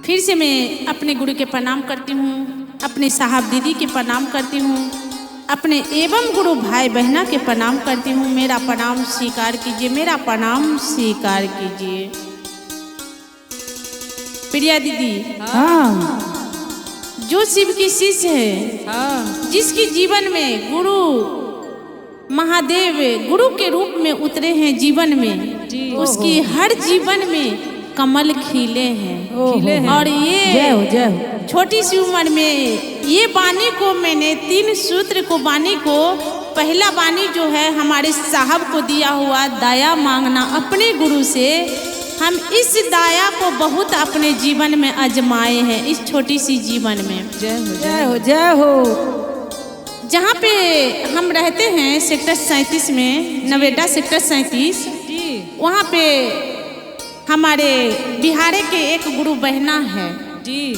फिर से मैं अपने गुरु के प्रणाम करती हूँ, अपने साहब दीदी के प्रणाम करती हूँ, अपने एवं गुरु भाई बहना के प्रणाम करती हूँ। मेरा प्रणाम स्वीकार कीजिए, मेरा प्रणाम स्वीकार कीजिए। प्रिया दीदी, हाँ, जो शिव की शिष्य है, हाँ, जिसकी जीवन में गुरु महादेव गुरु के रूप में उतरे हैं जीवन में, जी। उसकी हर जीवन में कमल खिले हैं। खिले हैं। और ये जय हो, जय हो। छोटी सी उम्र में ये वाणी को मैंने 3 सूत्र को वाणी को, पहला वाणी जो है हमारे साहब को दिया हुआ दया मांगना अपने गुरु से। हम इस दया को बहुत अपने जीवन में आजमाए हैं इस छोटी सी जीवन में। जय हो, जय हो, जय हो। जहाँ पे हम रहते हैं सेक्टर 37 में, नोएडा सेक्टर 37, जी, वहाँ पे हमारे बिहार के एक गुरु बहना है जी,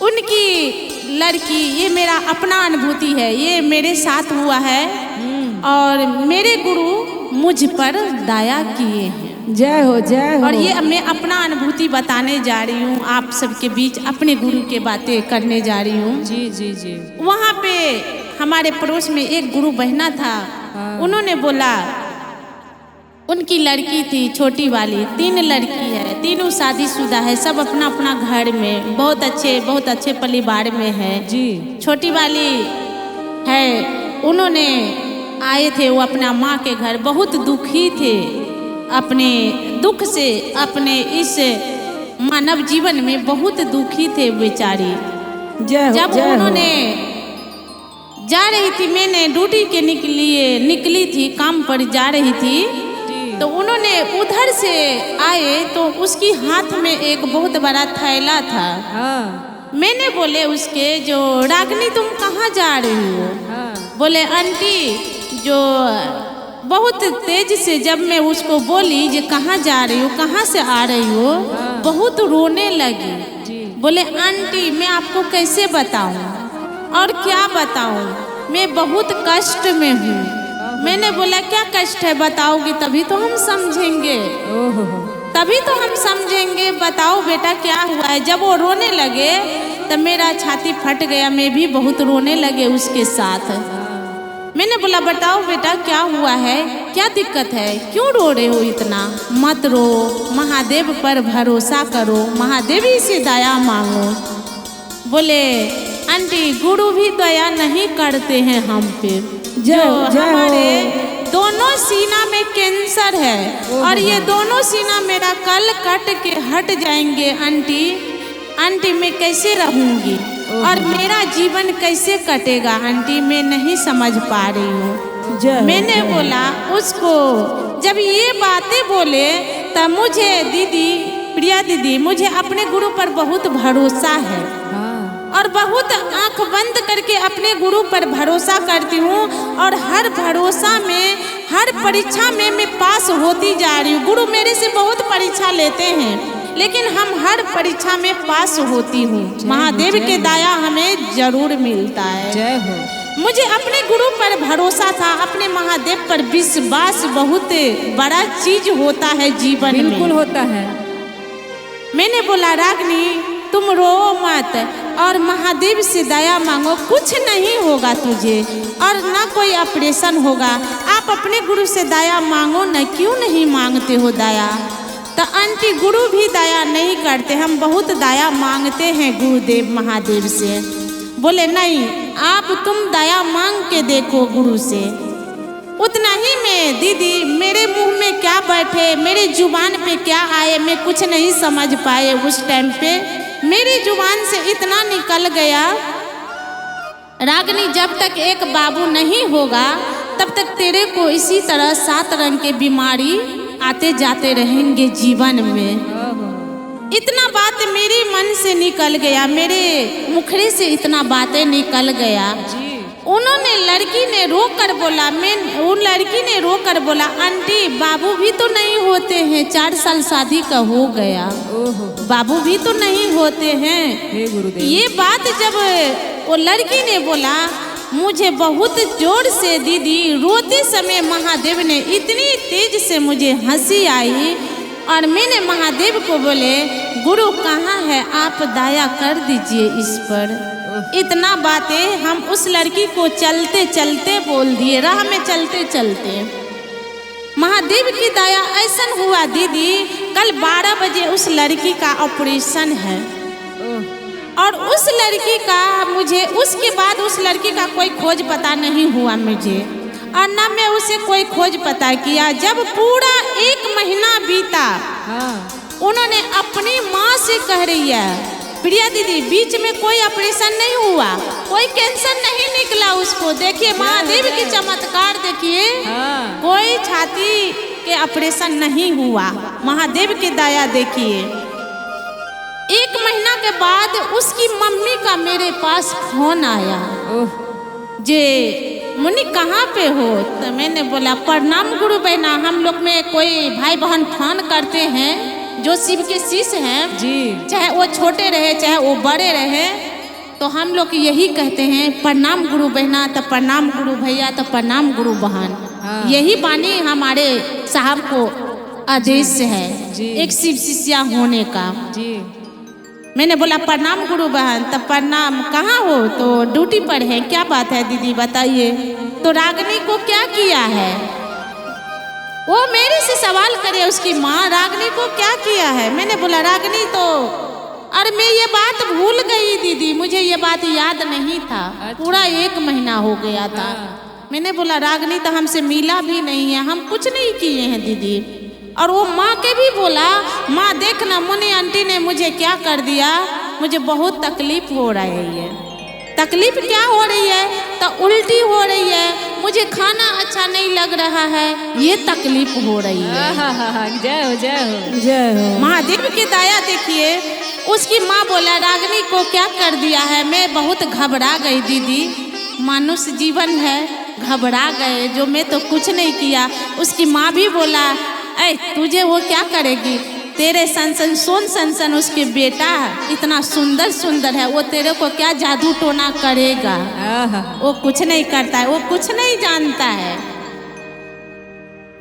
उनकी लड़की, ये मेरा अपना अनुभूति है, ये मेरे साथ हुआ है और मेरे गुरु मुझ पर दया किए हैं। जय हो, जय हो। और ये मैं अपना अनुभूति बताने जा रही हूँ आप सबके बीच, अपने गुरु के बातें करने जा रही हूँ। जी जी जी। वहाँ पे हमारे पड़ोस में एक गुरु बहना था। हाँ। उन्होंने बोला, उनकी लड़की थी छोटी वाली, 3 लड़की है, तीनों शादीशुदा है, सब अपना अपना घर में बहुत अच्छे परिवार में है। जी। छोटी वाली है, उन्होंने आए थे वो अपना माँ के घर, बहुत दुखी थे अपने दुख से, अपने इस मानव जीवन में बहुत दुखी थे बेचारी। जय हो, जब जय हो। उन्होंने जा रही थी, मैंने ड्यूटी के निकली थी, काम पर जा रही थी, तो उन्होंने उधर से आए तो उसकी हाथ में एक बहुत बड़ा थैला था। हाँ। मैंने बोले उसके, जो रागनी तुम कहाँ जा रही हो? हाँ। बोले आंटी, जो बहुत तेज से जब मैं उसको बोली जो कहाँ जा रही हो, कहाँ से आ रही हो, हाँ। बहुत रोने लगी। बोले आंटी मैं आपको कैसे बताऊं और क्या बताऊं, मैं बहुत कष्ट में हूँ। मैंने बोला क्या कष्ट है, बताओगी तभी तो हम समझेंगे, तभी तो हम समझेंगे, बताओ बेटा क्या हुआ है। जब वो रोने लगे तब मेरा छाती फट गया, मैं भी बहुत रोने लगे उसके साथ। मैंने बोला बताओ बेटा क्या हुआ है, क्या दिक्कत है, क्यों रो रहे हो इतना, मत रो, महादेव पर भरोसा करो, महादेव ही से दया मांगो। बोले आंटी गुरु भी दया नहीं करते हैं हम पे, जय जो जय हमारे दोनों सीना में कैंसर है और ये दोनों सीना मेरा कल कट के हट जाएंगे आंटी, आंटी मैं कैसे रहूँगी और मेरा जीवन कैसे कटेगा आंटी, मैं नहीं समझ पा रही हूँ। मैंने बोला उसको, जब ये बातें बोले तब मुझे दीदी प्रिया दीदी, मुझे अपने गुरु पर बहुत भरोसा है और बहुत आंख बंद करके अपने गुरु पर भरोसा करती हूँ और हर भरोसा में, हर परीक्षा में मैं पास होती जा रही हूँ। गुरु मेरे से बहुत परीक्षा लेते हैं लेकिन हम हर परीक्षा में पास होती हूँ। महादेव के दया हमें जरूर मिलता है। जय हो। मुझे अपने गुरु पर भरोसा था, अपने महादेव पर विश्वास बहुत बड़ा चीज होता है जीवन में। बिल्कुल होता है। मैंने बोला रागनी तुम रो मत और महादेव से दया मांगो, कुछ नहीं होगा तुझे और ना कोई ऑपरेशन होगा, आप अपने गुरु से दया मांगो ना, क्यों नहीं मांगते हो दया? तो आंटी गुरु भी दया नहीं करते, हम बहुत दया मांगते हैं गुरुदेव महादेव से। बोले नहीं आप तुम दया मांग के देखो गुरु से। उतना ही में दीदी मेरे मुंह में क्या बैठे, मेरे जुबान पे क्या आए, मैं कुछ नहीं समझ पाए उस टाइम पे। मेरी जुबान से इतना निकल गया, रागनी जब तक एक बाबू नहीं होगा तब तक तेरे को इसी तरह 7 रंग के बीमारी आते जाते रहेंगे जीवन में। इतना बात मेरे मन से निकल गया, मेरे मुखड़े से इतना बातें निकल गया। उन्होंने लड़की ने रो कर बोला, मैं उन लड़की ने रो कर बोला आंटी बाबू भी तो नहीं होते हैं, 4 साल शादी का हो गया, बाबू भी तो नहीं होते हैं। ये बात जब वो लड़की ने बोला, मुझे बहुत जोर से दीदी रोते समय महादेव ने इतनी तेज से मुझे हंसी आई और मैंने महादेव को बोले, गुरु कहाँ है, आप दया कर दीजिए इस पर। इतना बातें हम उस लड़की को चलते चलते बोल दिए, राह में चलते चलते। महादेव की दया ऐसा हुआ दीदी, कल 12 बजे उस लड़की का ऑपरेशन है। और उस लड़की का मुझे उसके बाद उस लड़की का कोई खोज पता नहीं हुआ मुझे, और ना मैं उसे कोई खोज पता किया। जब पूरा 1 महीना बीता, उन्होंने अपनी माँ से कह रही है, प्रिया दीदी बीच में कोई ऑपरेशन नहीं हुआ, कोई कैंसर नहीं निकला उसको। देखिए महादेव की चमत्कार देखिए, कोई छाती के ऑपरेशन नहीं हुआ, महादेव की दया देखिए। 1 महीना के बाद उसकी मम्मी का मेरे पास फोन आया, जे मुनि कहाँ पे हो? तो मैंने बोला प्रणाम गुरु बहना, हम लोग में कोई भाई बहन फोन करते हैं जो शिव के शिष्य हैं जी, चाहे वो छोटे रहे चाहे वो बड़े रहे, तो हम लोग यही कहते हैं प्रणाम गुरु बहना, तो प्रणाम गुरु भैया, तो प्रणाम गुरु बहन। हाँ। यही बानी हमारे साहब को आदेश है जी, एक शिव शिष्या होने का जी। मैंने बोला प्रणाम गुरु बहन, तब प्रणाम, कहाँ हो? तो ड्यूटी पर है। क्या बात है दीदी बताइए। तो रागनी को क्या किया है? वो मेरे से सवाल करे उसकी माँ, रागनी को क्या किया है? मैंने बोला रागनी तो, अरे मैं ये बात भूल गई दीदी, मुझे ये बात याद नहीं था। अच्छा। पूरा 1 महीना हो गया था। हाँ। मैंने बोला रागनी तो हमसे मिला भी नहीं है, हम कुछ नहीं किए हैं दीदी। और वो माँ के भी बोला, माँ देखना मुनि आंटी ने मुझे क्या कर दिया, मुझे बहुत तकलीफ हो रही है। तकलीफ क्या हो रही है? तो उल्टी हो रही है, मुझे खाना अच्छा नहीं लग रहा है, ये तकलीफ हो रही है। जय हो, जय हो, जय हो। महादेव की दया देखिए। उसकी माँ बोला रागनी को क्या कर दिया है? मैं बहुत घबरा गई दीदी, मानुष जीवन है, घबरा गए, जो मैं तो कुछ नहीं किया। उसकी माँ भी बोला, ऐ तुझे वो क्या करेगी, तेरे सनसन सोन सनसन उसके बेटा इतना सुंदर सुंदर है, वो तेरे को क्या जादू टोना करेगा, वो कुछ नहीं करता है, वो कुछ नहीं जानता है।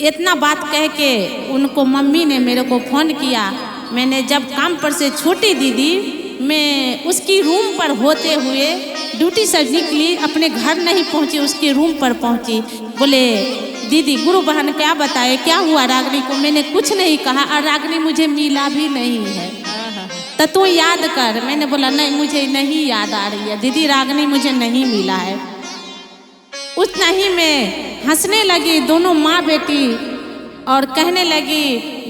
इतना बात कह के उनको मम्मी ने मेरे को फ़ोन किया। मैंने जब काम पर से छुट्टी दीदी, मैं उसकी रूम पर होते हुए ड्यूटी से निकली, अपने घर नहीं पहुंची, उसके रूम पर पहुंची। बोले दीदी गुरु बहन क्या बताए क्या हुआ रागनी को? मैंने कुछ नहीं कहा और रागनी मुझे मिला भी नहीं है, तो तू याद कर। मैंने बोला नहीं मुझे नहीं याद आ रही है दीदी, रागनी मुझे नहीं मिला है। उतना ही मैं हंसने लगी दोनों माँ बेटी और कहने लगी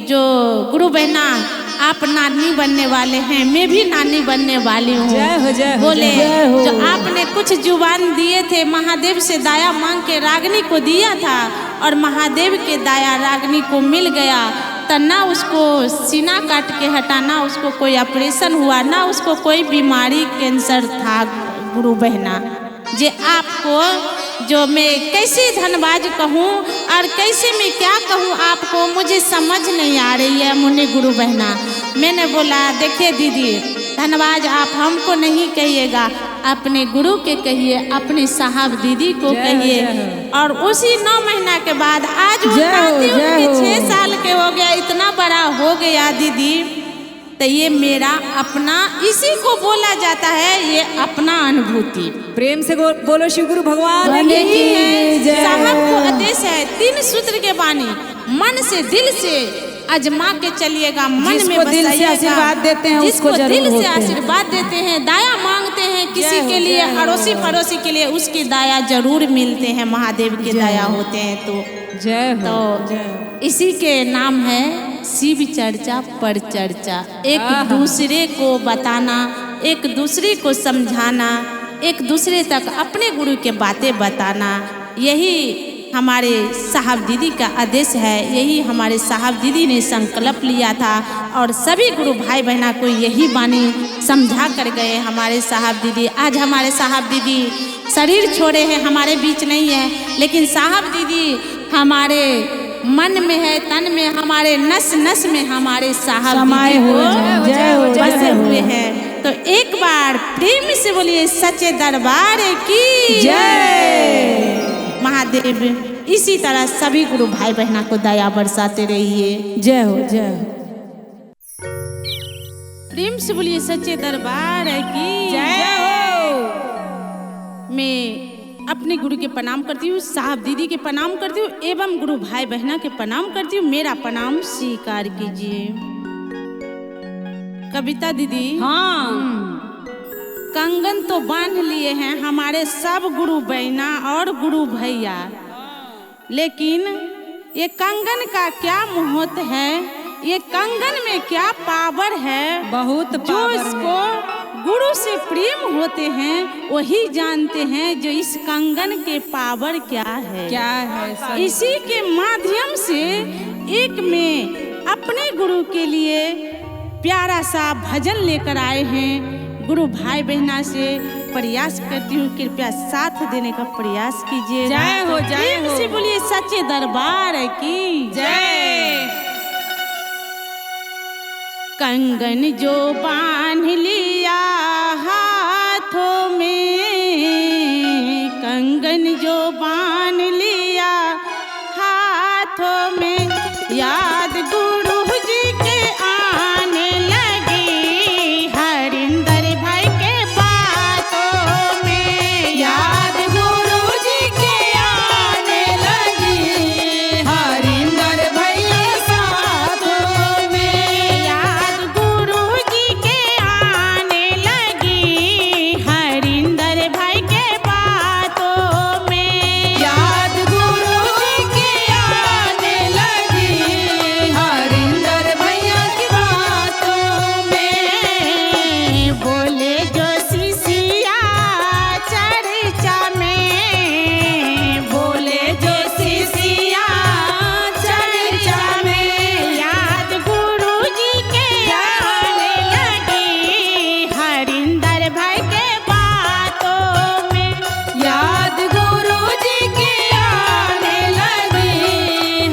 जो गुरु बहना आप नानी बनने वाले हैं, मैं भी नानी बनने वाली हूँ। जय हो, जय हो। बोले जय हो। जो आपने कुछ जुबान दिए थे महादेव से दया मांग के रागनी को दिया था और महादेव के दया रागनी को मिल गया, तो ना उसको सीना काट के हटाना, उसको कोई ऑपरेशन हुआ, ना उसको कोई बीमारी कैंसर था। गुरु बहना जे आपको जो मैं कैसे धन्यवाद कहूँ और कैसे मैं क्या कहूँ आपको, मुझे समझ नहीं आ रही है मुनि गुरु बहना। मैंने बोला देखिए दीदी धन्यवाद आप हमको नहीं कहिएगा, अपने गुरु के कहिए, अपने साहब दीदी को कहिए। और उसी 9 महीना के बाद आज वो नाती उनके 6 साल के हो गया, इतना बड़ा हो गया दीदी। तो ये मेरा अपना, इसी को बोला जाता है ये अपना अनुभूति। प्रेम से बोलो शिव गुरु भगवान की है। साहब को आदेश है 3 सूत्र के बानी, मन से दिल से अजमा के चलिएगा, मन में दिल से आशीर्वाद देते हैं, जिसको दिल से आशीर्वाद देते हैं, दया मांगते हैं किसी के लिए, अड़ोसी पड़ोसी के लिए, उसकी दया जरूर मिलते हैं, महादेव के दया होते हैं। तो जय हो। तो इसी के नाम है शिव चर्चा पर चर्चा। एक दूसरे को बताना, एक दूसरे को समझाना, एक दूसरे तक अपने गुरु के बातें बताना, यही हमारे साहब दीदी का आदेश है। यही हमारे साहब दीदी ने संकल्प लिया था और सभी गुरु भाई बहना को यही वाणी समझा कर गए हमारे साहब दीदी। आज हमारे साहब दीदी शरीर छोड़े हैं, हमारे बीच नहीं है, लेकिन साहब दीदी हमारे मन में है, तन में, हमारे नस नस में हमारे साहब समाये हुए हैं, बसे हुए हैं। तो एक बार प्रेम से बोलिए सच्चे दरबार की जय। महादेव इसी तरह सभी गुरु भाई बहना को दया बरसाते रहिए। जय हो, जय हो। प्रेम से बोलिए सच्चे दरबार की जय हो। मैं अपने गुरु के प्रणाम करती हूँ, साहब दीदी के प्रणाम करती हूँ एवं गुरु भाई बहना के प्रणाम करती हूँ। मेरा प्रणाम स्वीकार कीजिए। कविता दीदी, हाँ, कंगन तो बांध लिए हैं हमारे सब गुरु बहना और गुरु भैया, लेकिन ये कंगन का क्या महत्व है, ये कंगन में क्या पावर है, बहुत जो पावर इसको है। गुरु से प्रेम होते हैं वही जानते हैं जो इस कंगन के पावर क्या है, क्या है सर। इसी के माध्यम से एक में अपने गुरु के लिए प्यारा सा भजन लेकर आए हैं। गुरु भाई बहना से प्रयास करती हूँ, कृपया साथ देने का प्रयास कीजिए। जय हो, जय हो। से बोलिए सच्चे दरबार की जय। कंगन जो बांध लिया हाथों में, कंगन जो बांध लिया हाथों में, याद गुरु जी के आने लगी हरिंदर भाई के बातों में, याद गुरु जी के आने लगी हरिंदर भैया साथों में, याद गुरु जी के आने लगी हरिंदर भाई के बातों में, याद गुरु जी के आने लगी हरिंदर भैया की बातों में, बोले जो सिसिया चर्चा में, बोले जो सिसिया चर्चा में, याद गुरु जी के आने लगी हरिंदर भाई के बातों में, याद गुरु जी के आने लगी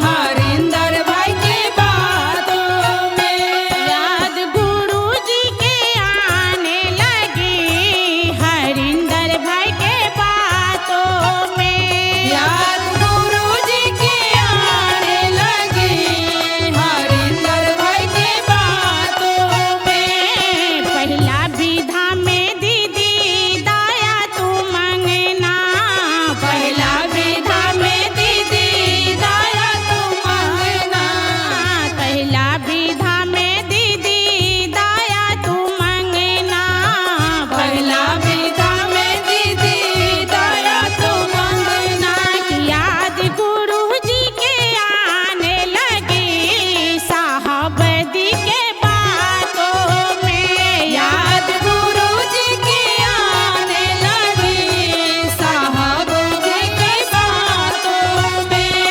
हरिंदर भाई के बातों में, याद गुरु जी के आने लगी हरिंदर भाई के बातों में, याद गुरु जी के आने लगी हरिंदर भाई के बातों में, पहला विधा में दीदी दाया तू मांगना, पहला विधा में दीदी दाया तू मांगना, पहला विधा में दीदी दाया तू मांगना, पहला विधा में दीदी दाया तू मांगना, याद गुरु जी के आने लगी साहब दी के बातों में, याद गुरु जी के आने लगी साहब जी के बातों में,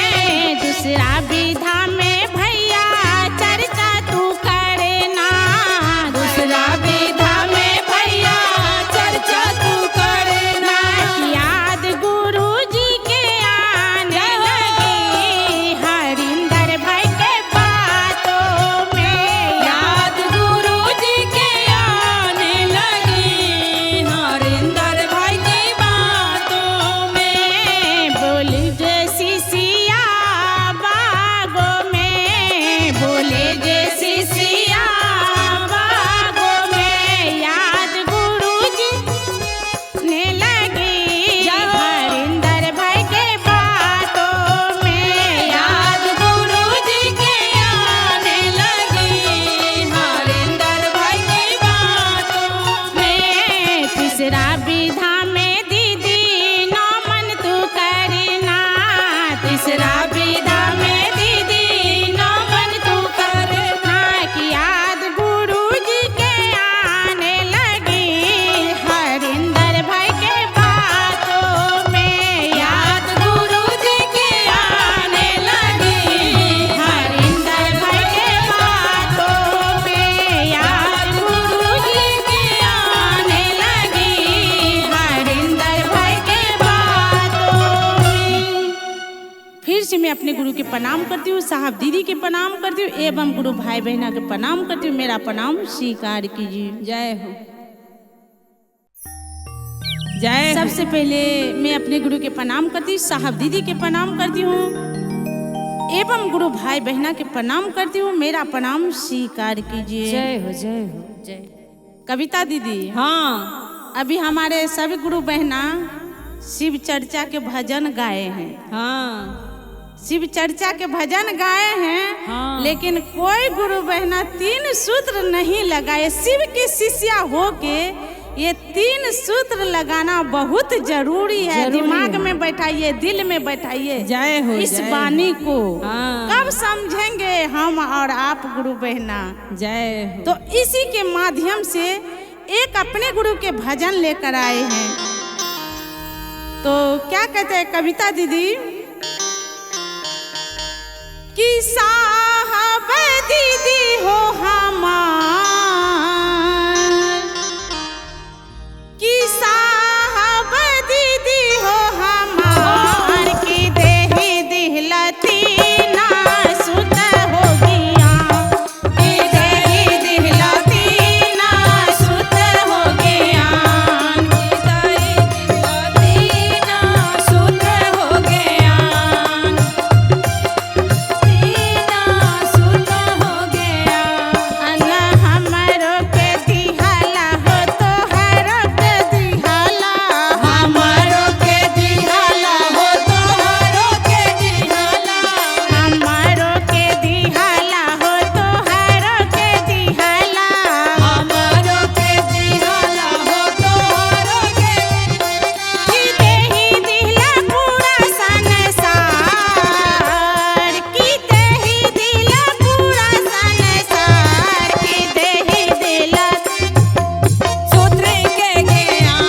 दूसरा विधा में भैया चर्चा तू करना, दूसरा विधा में भैया चर्चा तू करना, याद गुरु जी के आने लगी हरिंदर भाई के बातों में, याद गुरु जी के आने लगी हरिंदर भाई की बातों में, बोले जैसी सिया बागों में, बोले जैसी सिया बागों में, याद गुरु जी ने लगी हरिंदर भाई के बातों में, याद गुरु जी के आने लगी हरिंदर भाई की बातों में। तीसरा विधा में दीदी नमन तू करना, तीसरा विधा में दीदी नमन तू करना, कि याद गुरु जी के आने लगी हरिंदर भाई के बातों में, याद गुरु जी के आने लगी हरिंदर भाई के बातों में, याद गुरु जी के आने लगी हरिंदर भाई के बातों में। फिर से मैं अपने गुरु के प्रणाम करती हूँ, साहब दीदी के प्रणाम करती हूँ एवं गुरु भाई बहना के प्रणाम करती हूँ। मेरा प्रणाम स्वीकार कीजिए। जय हो, जय हो। सबसे पहले मैं अपने गुरु के प्रणाम करती हूँ, साहब दीदी के प्रणाम करती हूँ। एवं गुरु भाई बहना के प्रणाम करती हूँ। मेरा प्रणाम स्वीकार कीजिए। जय हो, जय हो, जय। कविता दीदी, हाँ, अभी हमारे सभी गुरु बहना शिव चर्चा के भजन गाए हैं। हाँ, शिव चर्चा के भजन गाए हैं। हाँ। लेकिन कोई गुरु बहना 3 सूत्र नहीं लगाए। शिव के शिष्या हो के ये 3 सूत्र लगाना बहुत जरूरी है। दिमाग में बैठाइए, दिल में बैठाइए। जय हो इस वाणी को। हाँ। कब समझेंगे हम और आप गुरु बहना? जय हो। तो इसी के माध्यम से एक अपने गुरु के भजन लेकर आए हैं। तो क्या कहते हैं कविता दीदी कि साहब दीदी हो हमार, कि साहब दीदी हो हमार, की देही दिहलती ना सुत हो गया, की देही दिहलती ना सुत हो गया, की देही दिहलती ना सुत हो गया, ना सुत हो गया। अना हमरो के दिहला हो तो हरो के दिहला, हमारो के दिहला हो तो हरो के दिहला, हमारो के दिहला हो तो हरो के दिहला, हमारो के दिहला हो तो हरो के की देही दिहला पूरा संसार, की देही दिहला पूरा संसार, की देही दिहला सूत्र के ज्ञान,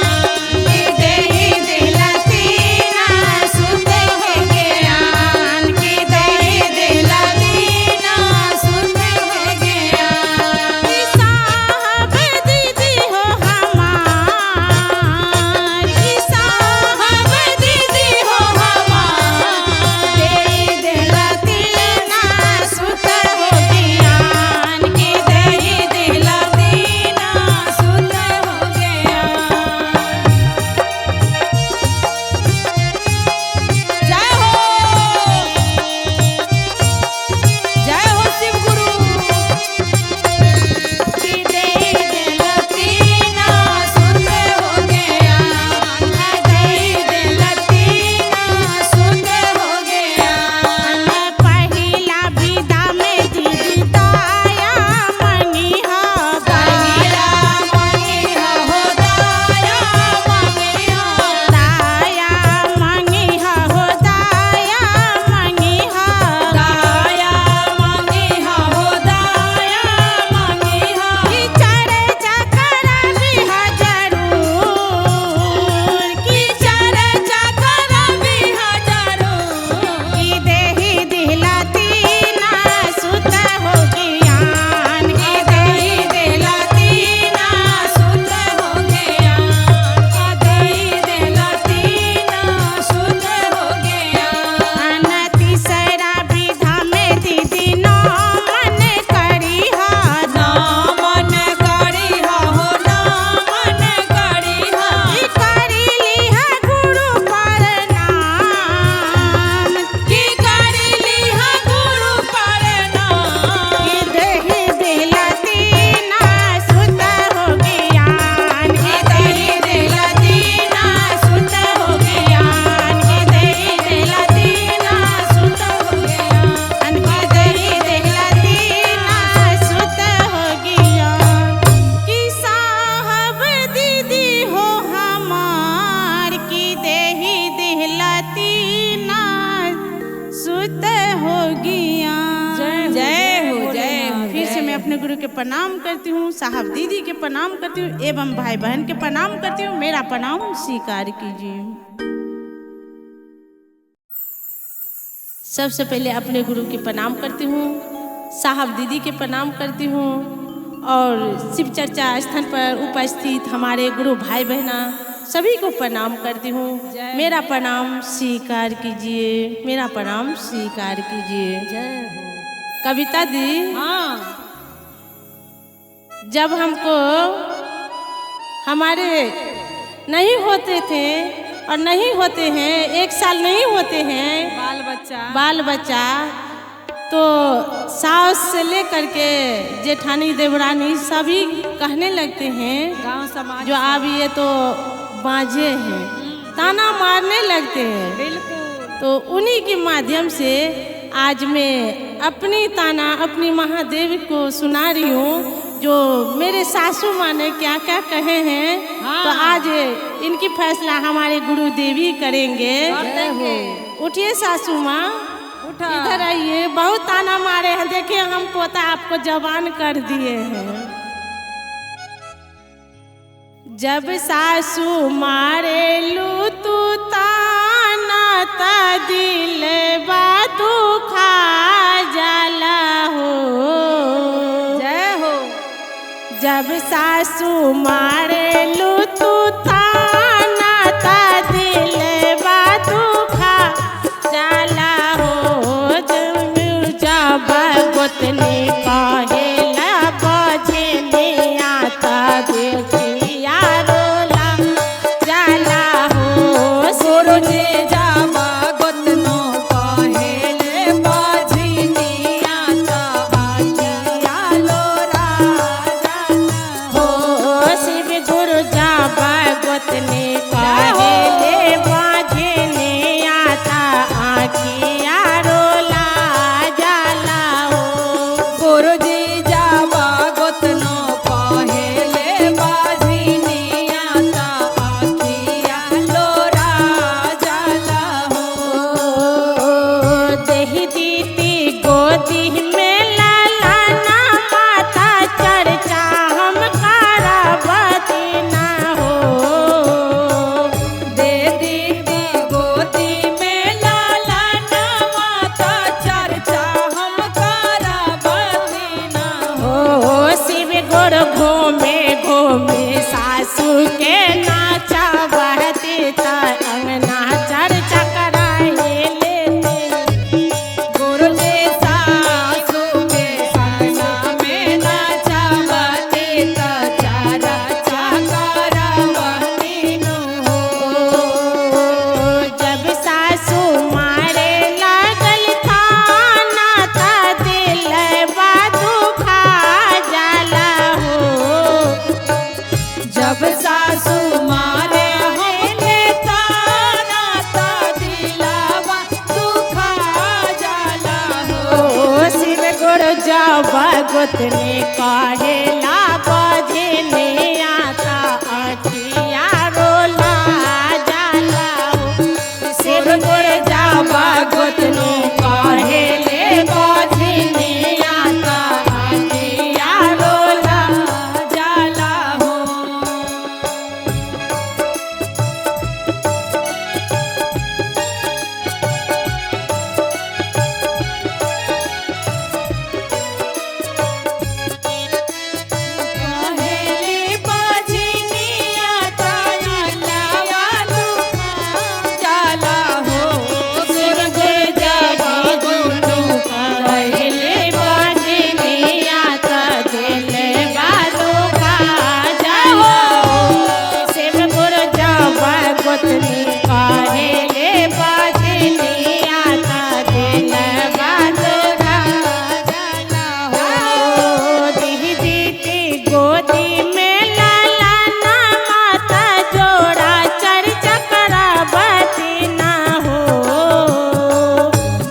की देही दिहला तीना सुत हो ज्ञान, की देही दिहला तीना सुत हो ज्ञान। की साहब दीदी हो हमार, की साहब दीदी हो हमार, देही दिहला तीना सुत हो ज्ञान, की देही दिहला तीना सुत हो ज्ञान। जय हो, जय हो शिव गुरु। की देही दिहला तीना सुत हो ज्ञान, देही दिहला तीना सुत हो ज्ञान। पहिला विदा में दीदी दाया मंगी हो, पहिला मांगी हो दाया मांगी हो, दाया मंगी हो, दाया मंगी हो, दाया मांगी हो दाया मांगी हो। की चर्चा करबी हजारूर, की चर्चा करबी हजारों, की देही दिहला तीना सुत हो ज्ञान, की देही दिहला तीना सुत हो ज्ञान, देही दिहला तीना सुत हो ज्ञान। अन तीसरा विधा में दीदी नौ मन करी हा, नामन करी हो नामन करी हो, की करी लिहा गुरु प्रणाम, की करी लिहा गुरु प्रणाम, की देही दिहला तीना सुत हो ज्ञान, की देही दिहला तीना सुत हो ज्ञान, की देही दिहला तीना सुत हो ज्ञान, की देही दिहला तीना सुत हो ज्ञान। की साहब दीदी हो हमार, की देही दिहला तीना सुत हो ज्ञान। जय हो, जय हो। फिर से मैं अपने गुरु के प्रणाम करती हूँ, साहब दीदी के प्रणाम करती हूँ एवं भाई बहन के प्रणाम करती हूँ। मेरा प्रणाम स्वीकार कीजिए। सबसे पहले अपने गुरु के प्रणाम करती हूँ, साहब दीदी के प्रणाम करती हूँ और शिव चर्चा स्थान पर उपस्थित हमारे गुरु भाई बहना सभी को प्रणाम करती हूँ। मेरा प्रणाम स्वीकार कीजिए, मेरा प्रणाम स्वीकार कीजिए। जय हो। कविता दी, हाँ, जब हमको हमारे नहीं होते थे और नहीं होते हैं, एक साल नहीं होते हैं बाल बच्चा, बाल बच्चा, तो सास से लेकर के जेठानी देवरानी सभी कहने लगते हैं, गांव समाज जो अब ये तो बांझे हैं, ताना मारने लगते हैं। बिल्कुल। तो उन्हीं के माध्यम से आज मैं अपनी ताना अपनी महादेव को सुना रही हूँ, जो मेरे सासू माँ ने क्या क्या कहे हैं। हाँ। तो आज इनकी फैसला हमारे गुरु देवी करेंगे। उठिए सासू माँ, उठा, इधर आइए। बहुत ताना मारे हैं, देखिए हम पोता आपको जवान कर दिए हैं। जब सासू मारे लू तू ताना ता दिल बा दुखा जाला हो। जय हो। जब सासू मारे लू तू ताना ता दिल बा दुखा जाला हो। जब गोतनी कहेला बजनी आता देखिया रोला जाला हो। गुरुजी जाबा गोतनो कहेले बाझिनी आता आखिया लोरा जाला हो। शिव गुरु जाबा गोतनी कहेले बाझनी आता आखिया रोला जाला हो। गुरुजी जाबा गोतनो कहेले बाझिनी आता आखिया लोरा जाला हो। देहि दीती गोदी में लाला ना माता चर्चा हम करबती ना हो। दे दीदी गोदी में लाला ना माता चर्चा हम करबती ना हो। हो शिव गुरु घूमे घूमे सासू के नाचा बहती त अंगना चर्चा कराए लेते। गुरुजी सासू के अंगना में नाचावती त चर्चा करबती न हो। जब सासू मारे लागल ताना ता दिल बा दुखा जाला हो। जब सासू मारे हमके ताना ता दिलावा दुखा जाला हो। ओ शिव गुरु जब गोतनी कहेला बजनी आता अखिया रोला जाला हो। शिव गुरु जब गोतनी कहेले बजनी आता अखिया रोला जाला हो। कहेली बाजनी आता दिलावा दुखा जाला हो। शिव गुरु जब गोतनी कहेले बजनी आता दिल बा दुखा जाला हो। शिव गुरु जब गोतनी कहेले बजनी आता दिल बा दुखा जाला हो। हो। दीदी गोदी में लाला ना माता जोड़ा चर्चा करबती ना हो।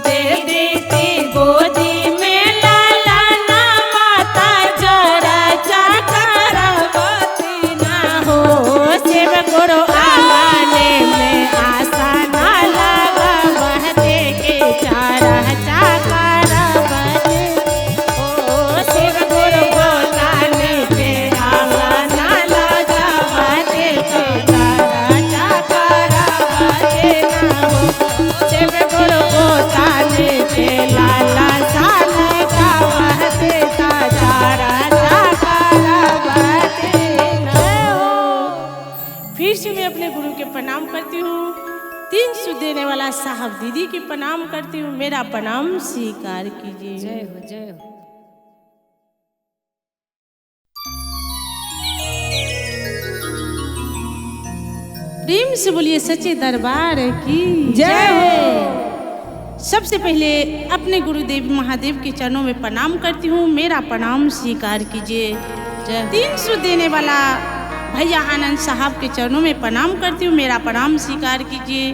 दे दीदी गोदी में लाला ना माता जोड़ा चर्चा करबती ना हो। शिव गुरु आवाने में आशा ना लगा बहते के चारा करबते ओ। शिव गुरु बोलाने पे आशा ना लगा बहते के चारा करबते ना हो। शिव गुरु बोलाने पे लाला साल का बहते ता चारा करबते ना हो। फिर से मैं अपने गुरु के प्रणाम करती हूँ। 300 देने वाला साहब दीदी के प्रणाम करती हूँ। मेरा प्रणाम स्वीकार कीजिए। जय हो, जय हो। प्रेम से बोलिए सच्चे दरबार की जय हो। सबसे पहले अपने गुरुदेव महादेव के चरणों में प्रणाम करती हूँ, मेरा प्रणाम स्वीकार कीजिए। 300 देने वाला भैया आनंद साहब के चरणों में प्रणाम करती हूँ, मेरा प्रणाम स्वीकार कीजिए।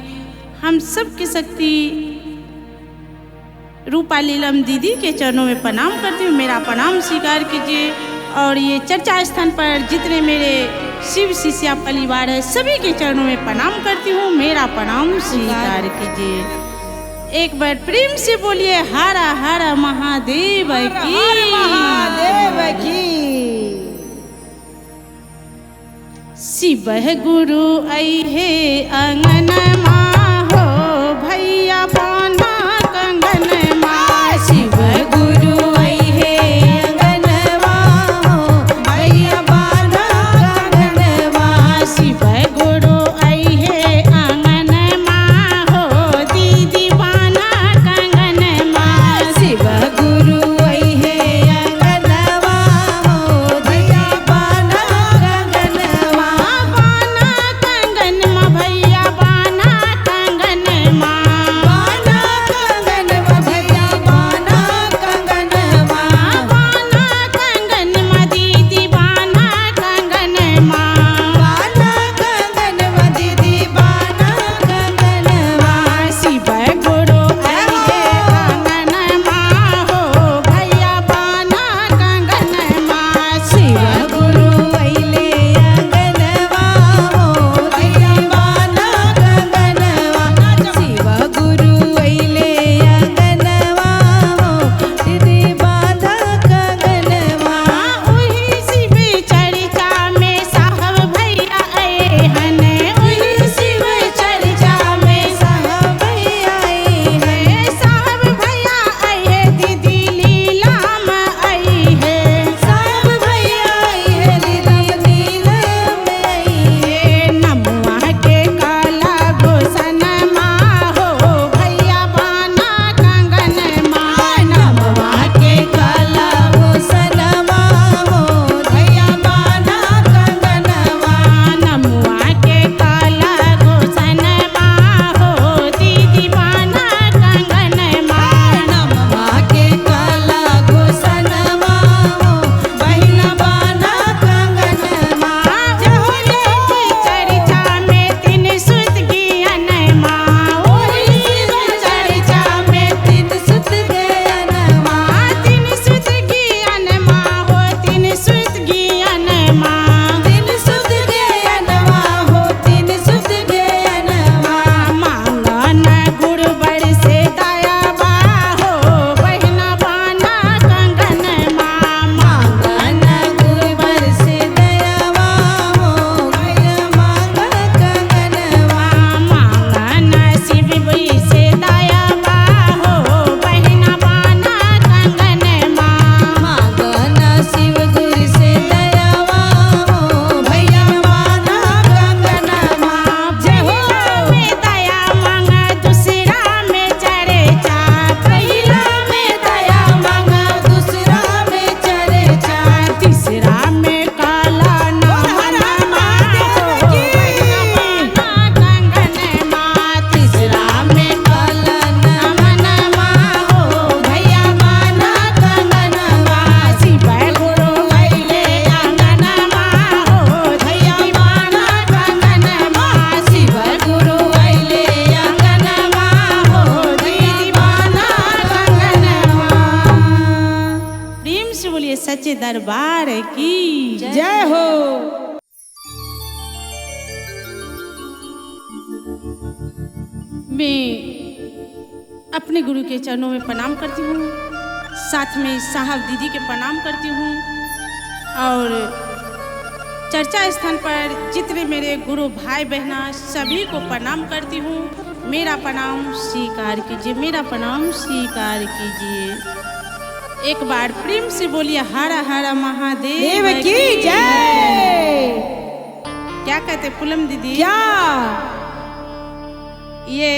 हम सब की शक्ति रूपा लीलम दीदी के चरणों में प्रणाम करती हूँ, मेरा प्रणाम स्वीकार कीजिए। और ये चर्चा स्थान पर जितने मेरे शिव शिष्या परिवार है, सभी के चरणों में प्रणाम करती हूँ, मेरा प्रणाम स्वीकार कीजिए। एक बार प्रेम से बोलिए हर हर महादेव की, महादेव की। शिव गुरु ऐ अंगन माँ हो भैया बाना कंगन माँ। शिव गुरु ऐ अंगन माँ हो भैया बाना कंगन माँ। शिव गुरु ऐ अंगन माँ हो दीदी बाना कंगन माँ। शिव गुरु ऐ अंगन माँ हो भैया बाना कंगन माँ। बाना कंगन माँ भैया बाना कंगन माँ। बाना कंगन माँ भैया बाना कंगन माँ। बाना कंगन माँ दीदी बाना कंगन माँ। बाना कंगन माँ दीदी बाना कंगन माँ। शिव गुरु ऐ अंगन माँ हो भैया बाना कंगन माँ। शिव गुरु ऐले अंगन माँ हो भैया बाना कंगन माँ। शिव गुरु ऐले अंगन माँ हो दीदी बाना कंगन माँ। ओही शिव चर्चा में साहब भैया आए हन। ओही शिव चर्चा में साहब भैया आए हैं। साहब भैया आए दीदी लीलाम आई है। साहब भैया आए हैं दीदी नीलम आई है। नमुआ के काला गोसन माँ हो भैया बाना कंगन माँ। नमवा के काला भूषण माँ हो भैया बाना कंगन माँ। नमुआ के काला गोसन माँ हो दीदी बाना कंगन माँ। नमवा के काला भूषण माँ हो बहिना बाना कंगन माँ। चर्चा में तीन सुत ज्ञान माँ। ओही शिव चर्चा में तीन सुत ज्ञान माँ। तीन सुत ज्ञान माँ हो तीन सुत ज्ञान माँ। तीन सुत ज्ञान माँ हो तीन सुत ज्ञान माँ। मांगन गुरुवर से दया बा हो बहिना बाना कंगन माँ। मांगन गुरुवर से दयावा हो भैया मांग कंगन माँ। मांगन शिव से दया बा हो बहिना बाना कंगन माँ। मांगन शिव गुरु से दयावा हो भैया बाना कंगन माँ। जय हो में दया मांगा दूसरा में चर्चा। पहिला में दया मांगा दूसरा में चर्चा। तीसरा में काला हर हर महादेव की। बाना कंगन माँ। तीसरा में काला नमन माँ हो भैया बाना कंगन माँ। शिव गुरु ऐले अंगन माँ हो भैया दीदी बाना कंगन माँ। शिव गुरु ऐले अंगन माँ हो दीदी बाना कंगन माँ। प्रेम से बोलिए सच्चे दरबार की जय हो। मैं अपने गुरु के चरणों में प्रणाम करती हूँ, साथ में साहब दीदी के प्रणाम करती हूँ और चर्चा स्थान पर जितने मेरे गुरु भाई बहना सभी को प्रणाम करती हूँ। मेरा प्रणाम स्वीकार कीजिए, मेरा प्रणाम स्वीकार कीजिए। एक बार प्रेम से बोलिए हर हर महादेव देव की जय। क्या कहते पूनम दीदी? क्या ये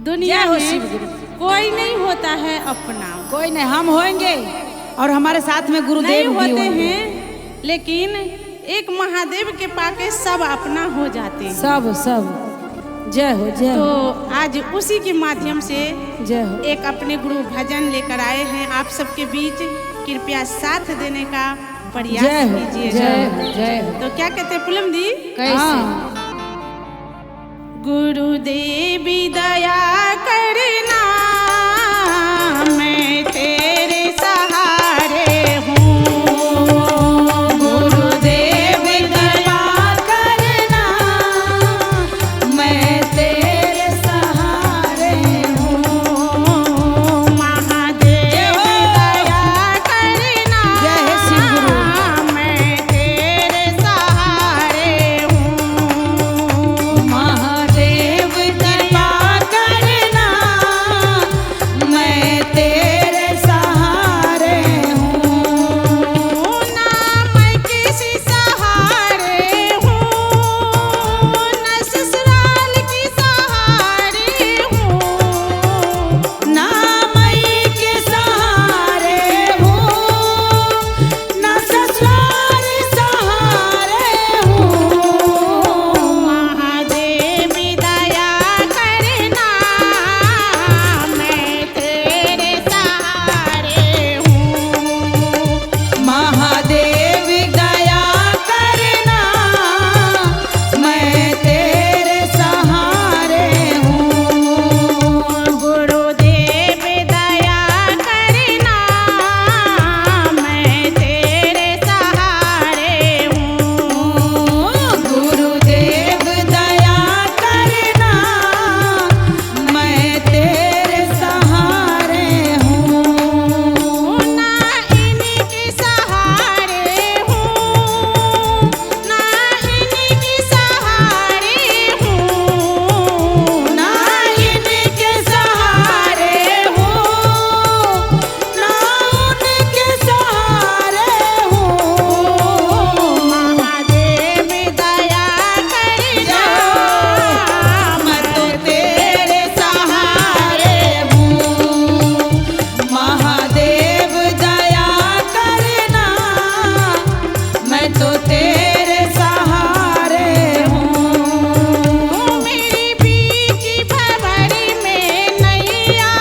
दुनिया जय हो में शिव गुरु। कोई नहीं होता है अपना, कोई नहीं, हम होंगे और हमारे साथ में नहीं गुरुदेव भी होते होंगे। हैं, लेकिन एक महादेव के पाके सब अपना हो जाते हैं। सब सब। जय हो, जय तो हो। आज उसी के माध्यम से जय हो एक अपने गुरु भजन लेकर आए हैं आप सबके बीच। कृपया साथ देने का प्रयास जय हो, कीजिएगा। जय हो, जय हो। तो क्या कहते हैं पुलम दी? कैसे? गुरुदेवी दया करना, मैं तेरे सहारे हूँ। गुरुदेव दया करना, मैं तेरे सहारे हूँ। महादेव दया करना, जय हे शिव गुरु। मैं तेरे सहारे हूँ। महादेव कृपा करना, मैं तेरे सहारे हूँ। ना मैं किसी सहारे हूँ, न ससुराल की सहारे हूँ। ना मैं के सहारे हूँ, ना ससुराल सहारे हूँ। महादेव दया करना, मैं तेरे सहारे हूँ। महादेव दया करना, मैं तेरे सहारे हूँ। गुरुदेव दया करना, मैं तेरे सहारे हूँ। गुरुदेव दया करना, मैं तेरे सहारे हूँ। ना इनके सहारे हूँ, ना इनके सहारे हूँ। ना इनके सहारे हूँ, ना उनके सहारे हूँ। महादेव दया करना, मैं तो तेरे सहारे हूँ। महादेव दया करना, मैं तो तेरे सहारे हूँ। मेरी बीच भंवर में नैया,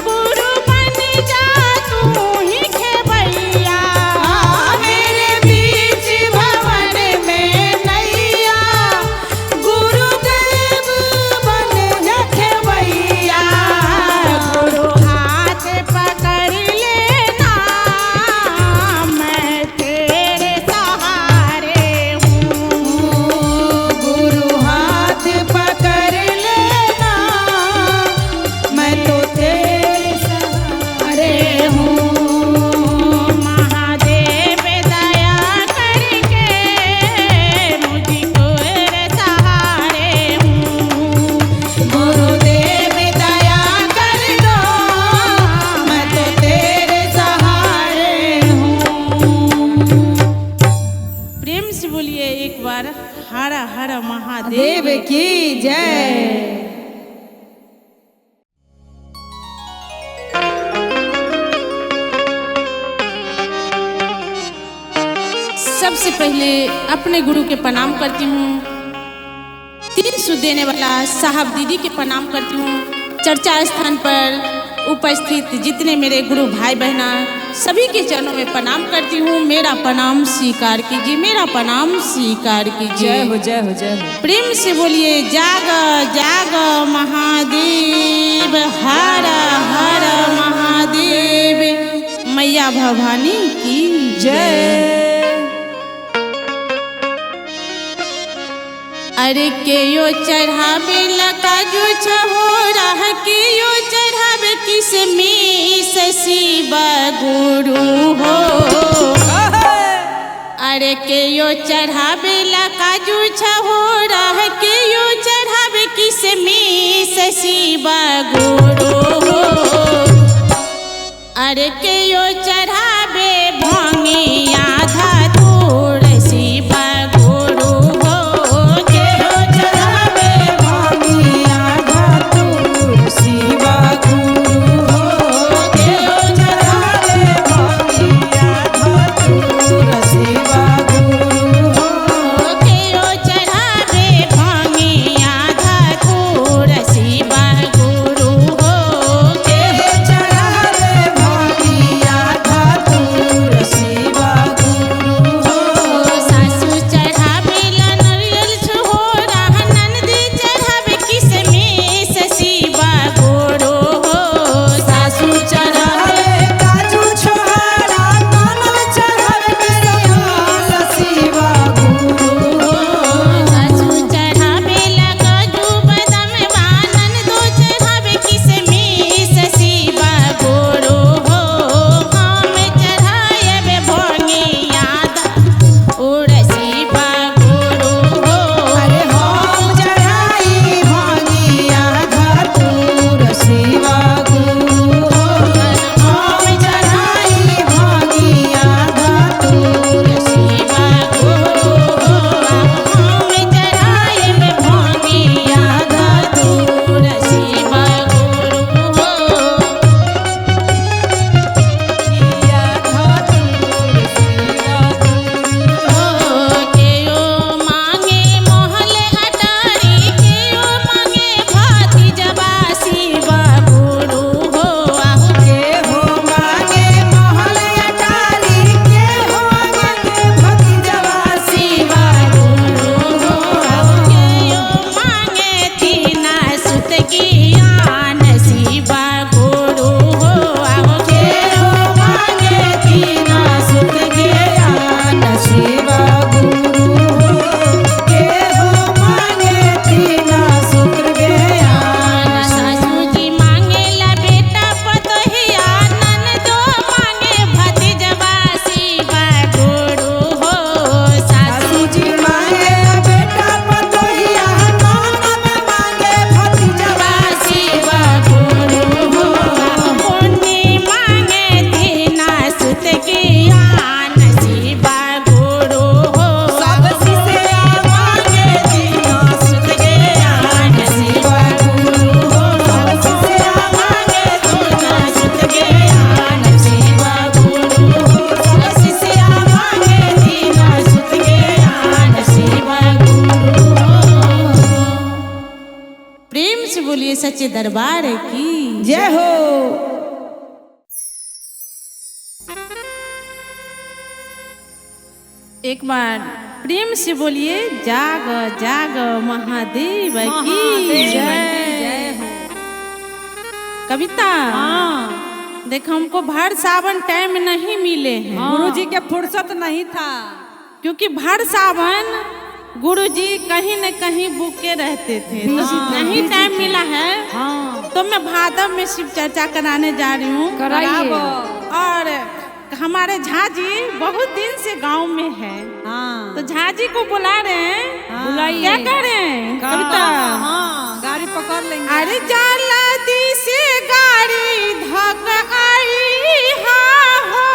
गुरु बन जा तू ही खेवैया। मेरे बीच भवन में नैया, गुरुदेव बन जा खेवैया। गुरु हाथ पकड़ लेना, मैं तेरे सहारे हूँ। गुरु हाथ पकड़ लेना, मैं तो तेरे सहारे हूँ। महादेव दया करके मुझको रे सहारे हूँ। गुरुदेव दया कर दो, मैं तो तेरे सहारे हूँ। प्रेम से बोलिए एक बार हर हर महादेव देव की जय। सबसे पहले अपने गुरु के प्रणाम करती हूँ। 300 देने वाला साहब दीदी के प्रणाम करती हूँ। चर्चा स्थान पर उपस्थित जितने मेरे गुरु भाई बहना सभी के चरणों में प्रणाम करती हूँ। मेरा प्रणाम स्वीकार कीजिए, मेरा प्रणाम स्वीकार कीजिए। जय हो, जय हो, जय हो। प्रेम से बोलिए जाग जाग महादेव, हर हर महादेव, मैया भवानी की जय। अरे के यो चढ़ावे काजू छहोरा, के यो चढ़ावे किसमिस शिव गुरु हो। अरे के यो चढ़ावे काजू छहोरा, के यो चढ़ावे किसमिस शिव गुरु हो। अरे के यो चढ़ावे भंगिया धतूर शिव गुरु हो। के यो चढ़ावे भंगिया धतूर शिव गुरु हो। के यो चढ़ावे भंगिया धतूर शिव गुरु हो। के यो चढ़ावे भंगिया धतूर सुत ज्ञान शिव गुरु हो। सब शिष्या मांगे दीना सुत ज्ञान शिव गुरु हो। सब शिष्या मांगे दीना सुत ज्ञान शिव गुरु हो। सब शिष्या मांगे दीना सुत ज्ञान शिव गुरु हो। प्रेम से बोलिए सच्चे दरबार की जय हो। एक बार प्रेम से बोलिए जाग जाग महादेव की जय जय हो। कविता देखो हमको भर सावन टाइम नहीं मिले हैं। गुरु जी के फुर्सत नहीं था, क्योंकि भर सावन गुरु जी कहीं न कहीं बुके रहते थे, तो नहीं टाइम मिला है। हाँ। तो मैं भादव में शिव चर्चा कराने जा रही हूँ। कराइए। और हमारे झा जी बहुत दिन से गांव में है। हाँ। तो झा जी को बुला रहे हैं। हाँ। बुलाइए। क्या कर रहे हैं कविता? हाँ, गाड़ी पकड़ लेंगे। अरे जल्दी से गाड़ी धक आई हाँ हो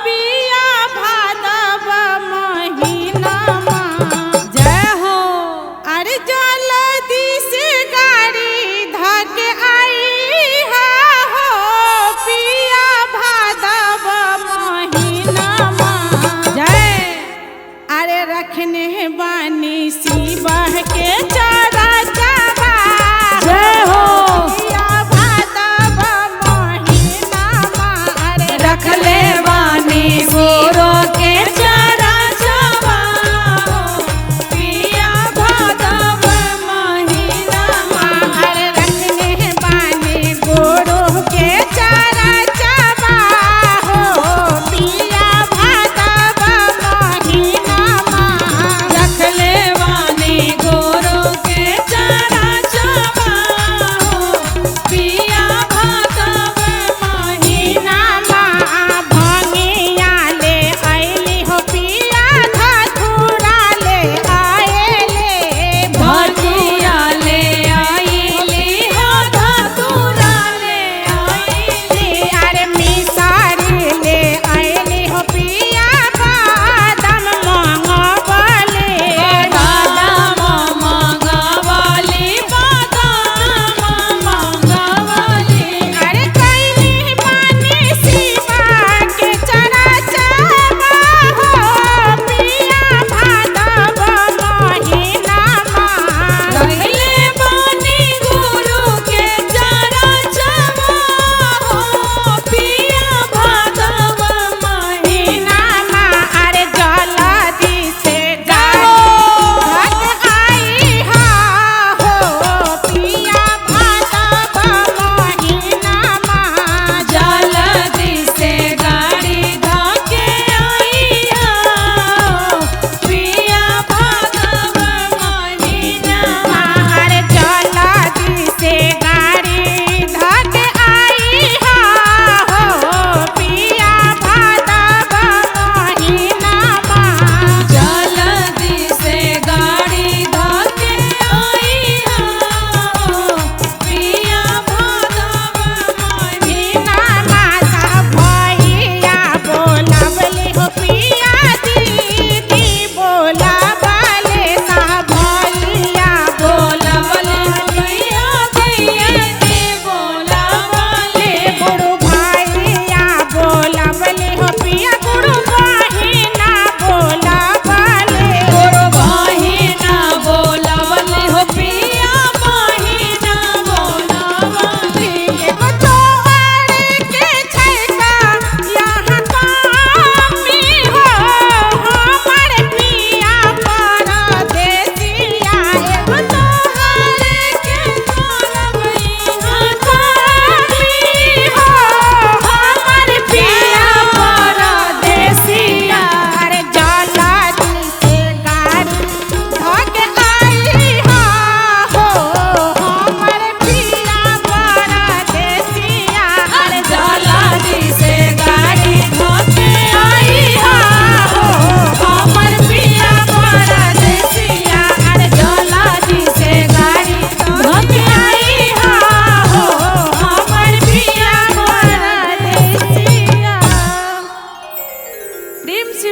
पिया भादव महीना मा। जय हो। अरे जल्दी से गाड़ी धक आई हाँ हो पिया भादव महीना मा। जय। अरे रखने बानी शिव के चारा चारा। जय हो। पिया भादव महीना मा। अरे रख ले वानी गोरो के चारा चावा पिया भादव महीना मा। अरे रखने बानी गोरो के चारा चावा हो पिया भादव महीना मा। रख ले वानी गोरो के चारा चावा पिया भादव महीना मा। भंगिया ले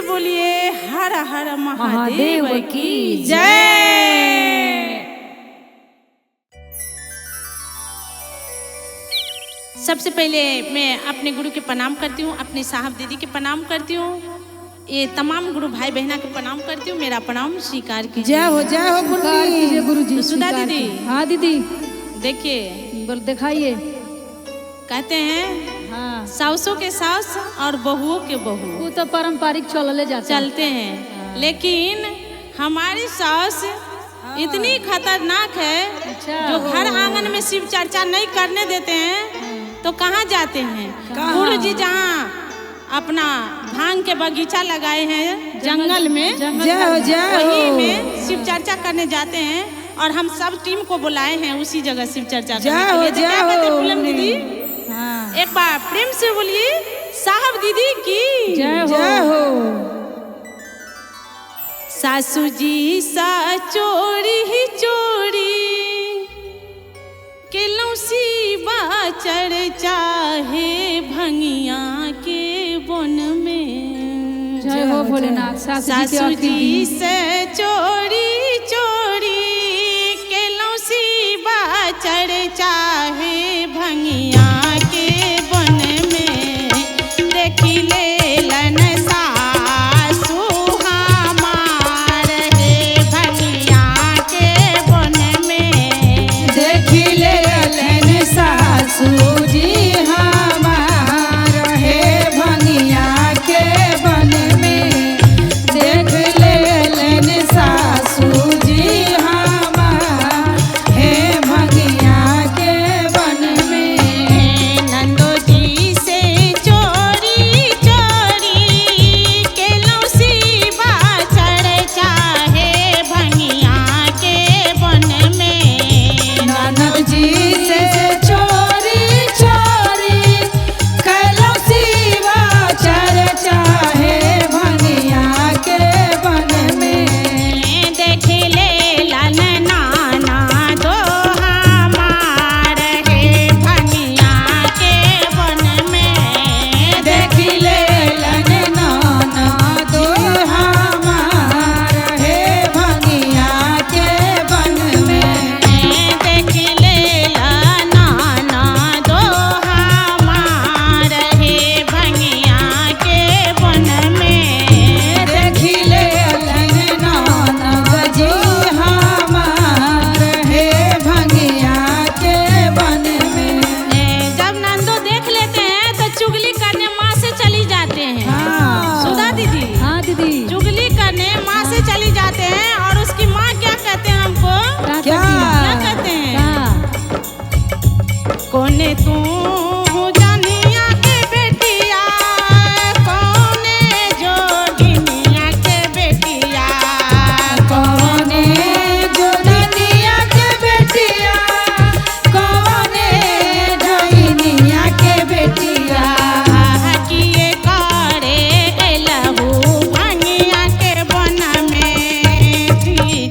बोलिए हर हर महादेव महादेव की की जय। सबसे पहले मैं अपने गुरु के प्रणाम करती हूँ, अपने साहब दीदी के प्रणाम करती हूँ, ये तमाम गुरु भाई बहना के प्रणाम करती हूँ। मेरा प्रणाम स्वीकार कीजिए। जय हो, जय हो स्वीकार कीजिए मुन्नी। गुरु जी। सुधा स्वीकार दीदी। कीजिए। हाँ दीदी, देखिए बोल दिखाइए। कहते हैं हाँ, सासों के सास और बहुओं के बहू वो तो पारंपरिक चलले जाता है। चलते हैं, लेकिन हमारी सास इतनी खतरनाक है। अच्छा। जो घर आंगन में शिव चर्चा नहीं करने देते हैं तो कहाँ जाते हैं? गुरु जी जहाँ अपना भांग के बगीचा लगाए हैं जंगल में, जय हो, जय वहीं हो। में शिव चर्चा करने जाते हैं और हम सब टीम को बुलाए हैं उसी जगह शिव चर्चा जय करने के हो, लिए। तो जय क्या कहते हैं हो पूनम मुन्नी। दीदी? हाँ, एक बार प्रेम से बोलिए साहब दीदी की जय हो। जय हो। सासू जी सा चोरी ही चोरी केलौं शिवा चर्चा हे भंगिया के वन में। जय हो भोलेनाथ। सासू जी के सासू आखिरी जी दिन। से चोरी चोरी केलौं शिवा चर्चा हे भंगिया के वन में। देखी लेलन सासू हमार हे भंगिया के वन में। देखी लेलन सासू जी हमार हे भंगिया के वन में। देख लेलन सासू जी हमार हे भंगिया के वन में। नंदो जी से चोरी चोरी केलौं शिवा चर्चा हे भंगिया के वन में। ननद जी से चोरी चोरी कैलौं शिवा चर्चा हे भंगिया के वन में। देख लेलन नाना दो हमार हे भंगिया के वन में। देख लेलन नाना दो हमार हे भंगिया के वन में। देख लेलन नाना दो हमार हे भंगिया के वन में। देख लेलन ननद जी हमार हे भंगिया के वन में। जब नंदो देख लेते हैं तो चुगली करने माँ से चली जाते हैं। हाँ। सुधा दीदी, हाँ दीदी, चुगली करने माँ से चली जाते हैं और उसकी माँ क्या कहते हैं हमको? क्या क्या? करती है? क्या कहते हैं? क्या? कोने तू जानिया के बेटिया, कोने जोगिनिया के बेटिया, कौने जोगिनिया के बेटिया, कौने जोगिनिया के बेटिया। किए करे एलहू भंगिया के वन में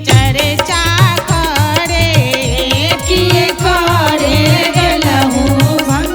चर्चा करे। किए करे गेलहू भंगिया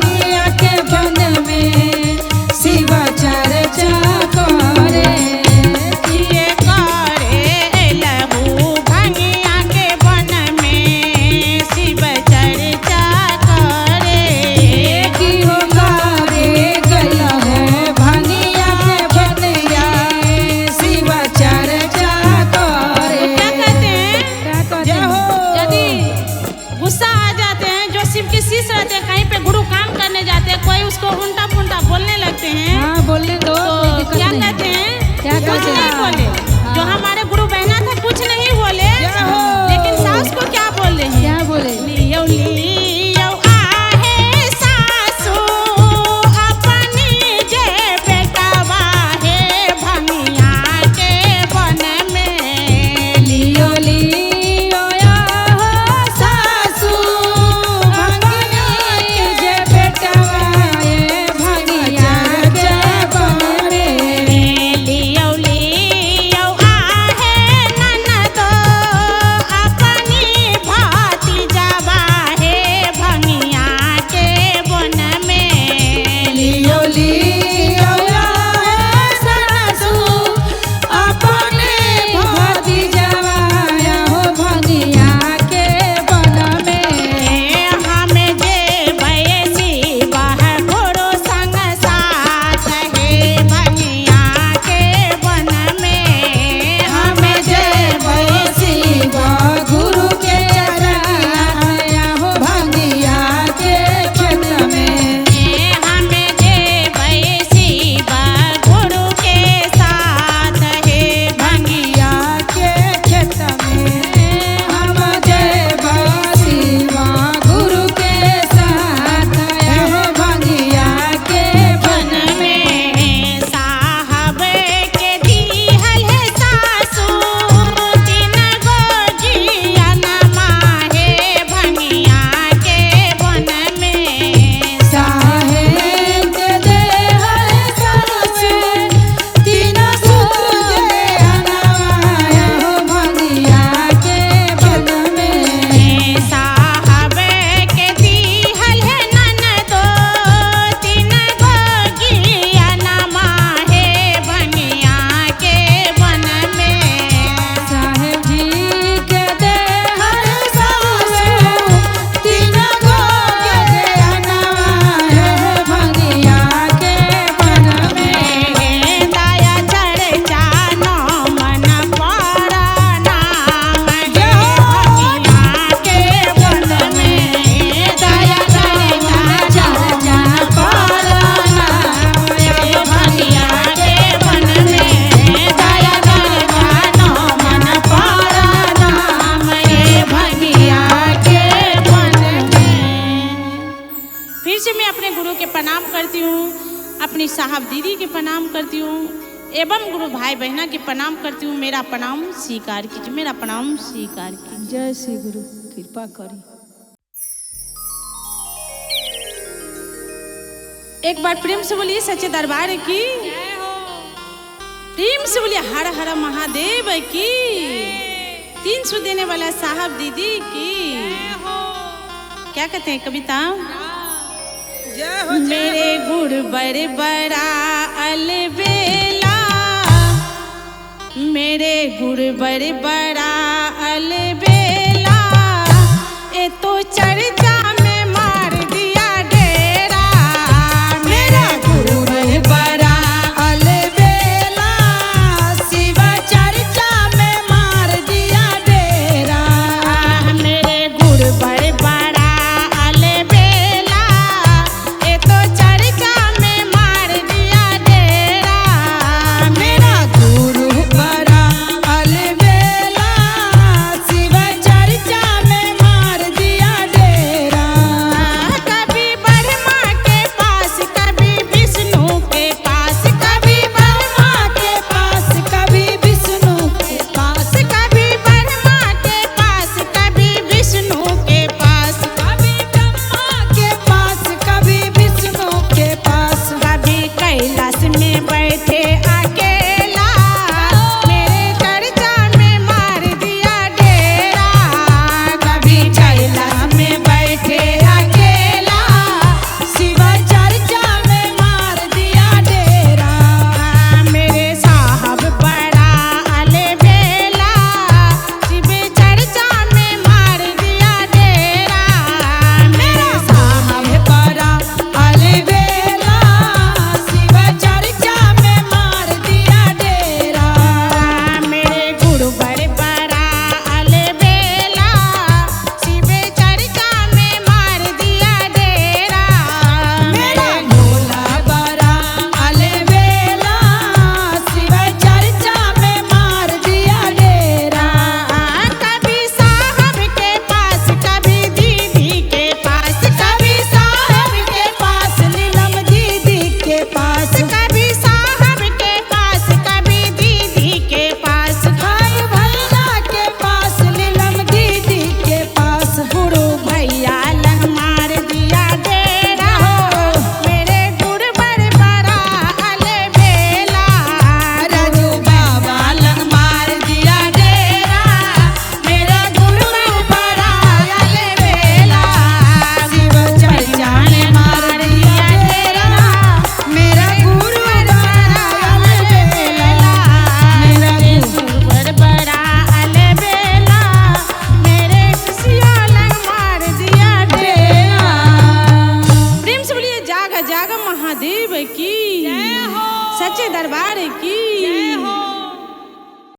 अपनी साहब दीदी के प्रणाम करती हूँ एवं गुरु भाई बहना के प्रणाम करती हूँ। मेरा प्रणाम स्वीकार कीजिए, मेरा प्रणाम स्वीकार कीजिए। जय श्री गुरु, कृपा करी। एक बार प्रेम से बोलिए सच्चे दरबार की, प्रेम से बोलिए हर हर महादेव की, 300 देने वाला साहब दीदी की। क्या कहते हैं कविता? मेरे गुड़ बड़े बड़ा अलबेला, मेरे गुड़ बड़े बड़ा अलबेला, ए तो चर्चा में मार दिया डेरा। मेरा गुड़ बड़ा अलबेला, शिवा चर्चा में मार दिया डेरा। मेरे गुड़ बड़े बड़ा अलबेला, ए तो चर्चा में मार दिया डेरा। मेरा गुरु बड़ा अलबेला, शिवा चर्चा में मार दिया डेरा। कभी ब्रह्मा के पास, कभी विष्णु के पास, कभी ब्रह्मा के पास, कभी विष्णु के पास, कभी ब्रह्मा के पास, कभी विष्णु के पास, कभी ब्रह्मा के पास, कभी विष्णु के पास, कभी कैलाश में बैठे अकेला, मेरे चर्चा में मार दिया डेरा। कभी कैलाश में बैठे अकेला, शिवा चर्चा में मार दिया डेरा। मेरे साहब बड़ा अलबेला, शिव चर्चा में मार दिया डेरा। मेरा साहब बड़ा अलबेला, शिवा चर्चा में मार दिया डेरा। मेरे गुरु बड़े बड़ा अलबेला, शिव चर्चा में मार दिया डेरा। मेरा भोला बड़ा अलबेला, शिवा चर्चा में मार दिया डेरा। कभी साहब के पास, कभी दीदी के पास, कभी साहब के पास, नीलम दीदी के पास, कभी साहब के पास, कभी दीदी के पास, भाई भैया के पास, नीलम दीदी के पास, गुरु भैया लंग मार दिया डेरा। मेरे गुरु बड़े बड़ा अलबेला, राजू बाबा लंग मार दिया डेरा। मेरा गुरु बड़ा अलबेला, शिव चर्चा में मार दिया डेरा। मेरा गुरु बड़ा अलबेला, मेरा गुरु बड़े बड़ा अलबेला, मेरे सिया लंग मार दिया डेरा। प्रेम से बोलिए जागा जागा महादेव की, सच्चे दरबार की।